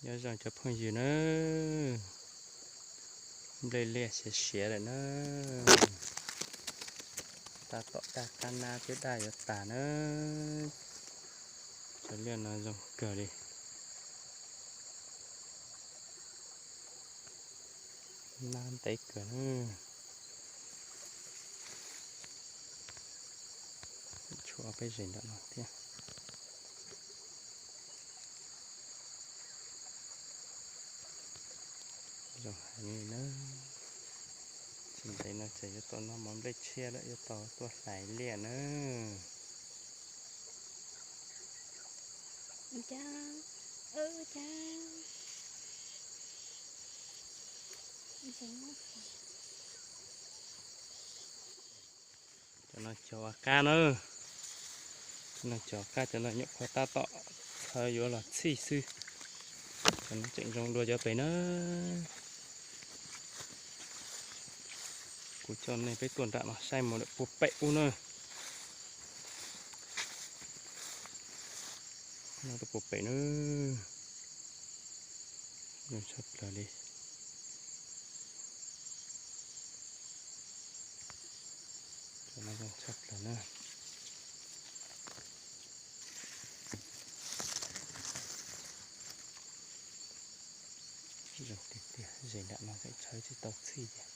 Nyob zoo cov phooj ywg na, nplej liaj siav siav lawm na, tab tom daj qab nab thiab daj yuav tas na. Cov liaj no zoo kawg li, nab ntev kawg na. Tshuav peb zes nram no thiab. Zoo heev li na. Tsis ntev no ces yuav tau noj mov nplej tshiab lawm, yuav tau tuaj hlais liaj na. Cov no cov qab na, cov no cov qab, cov no nyuam qhuav tab tom txhawv yuav los txhij xwb. Cov no tseem zoo dua cov pem na. Kuv coj nej peb tuaj nram no saib mus lawm puag pem ub na. No tuaj puag pem na. Zoo tshaj plaws li. Cov no zoo tshaj plaws na. Zoo tiag tiag, zes nram no tseem tshawb tsis tau txhij tiag.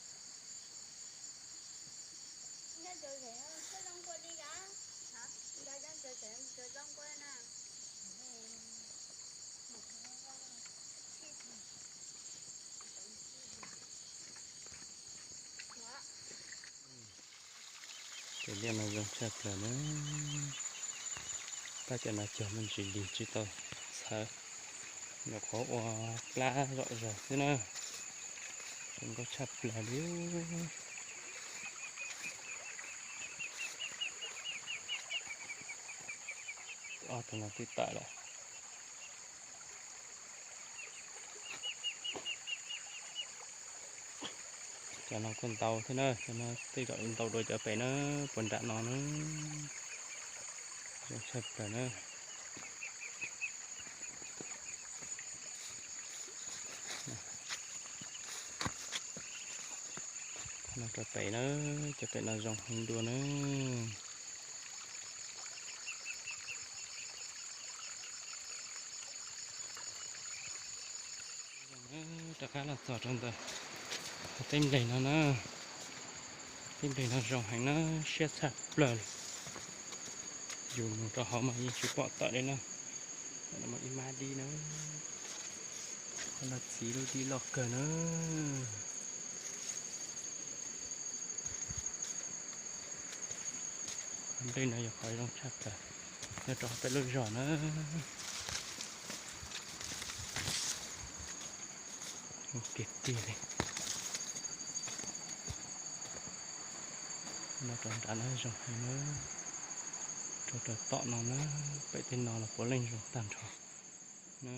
Cov liaj no zoo tshaj plaws na. Tab cov no cog me ntsis lig tsis tau txhawv, nyuam qhuav ua plab zom zaws xwb na. Zoo nkauj tshaj plaws li. Ob tug no twb tawm lawm. Cov no kuj ntau thiab na, cov no tej zaum ntau dua cov pem na, puag nram no na. Zoo tshaj plaws na. No rau pem na, cov pem no zoo heev dua na. Rov qab los txog rau ntawm teb nplej no na. Teb nplej no zoo heev na, siab tshaj plaws li. Yus mus rau hauv mas yeej tsis pom tawm li na. Ib mab dib na. Qhov no txiv lub dib loj kawg na. Qhov nplej no yog qhov zoo tshaj plaws nyob rau peb lub zos na. Zoo kiag tiag li. No rau nram no zoo heev na. Rau rau tom no na, pem tej no los puav leej zoo tag nrho na.